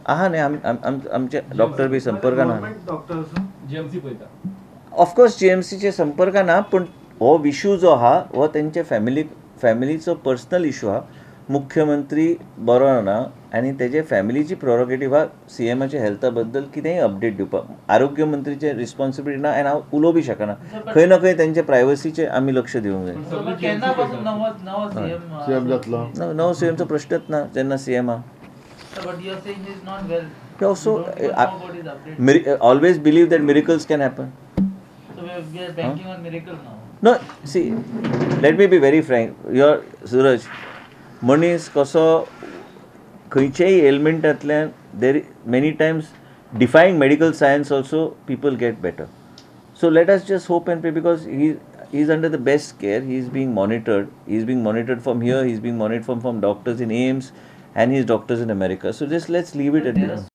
आहा न्ही आमचे डॉक्टर बी संपर्कान आहा. ऑफकोर्स जीएमसीच्या संपर्कान आहा, पूण हो इशू जो आहा हो तेंच्या फॅमिलीचो पर्सनल इशू आहा. मुख्यमंत्री बरो ना आनी तेजे फॅमिलीची प्रोरोगेटीव आहा सीएमाच्या हेल्था बद्दल कितेंय अपडेट दिवपाक. आरोग्य मंत्रीचे रिस्पॉन्सिबिलिटी ना आनी हांव उलोवं बी शकना. खंय ना खंय तेंचे प्रायवसीचे आमी लक्ष दिवंक जाय. नवो सीएमचो प्रश्नच ना जेन्ना सीएम आहा. Also always believe that miracles can happen. No, see, let me be very frank. Your Suraj, मनीस कसो खंयचेय एलिमेंटांतल्यान there many times defying medical science also people get better. So let us just hope and pray, because he is under the best care. He is being monitored. He is being monitored from here. He is being monitored from doctors in AIIMS and his doctors in America. So just let's leave it at this.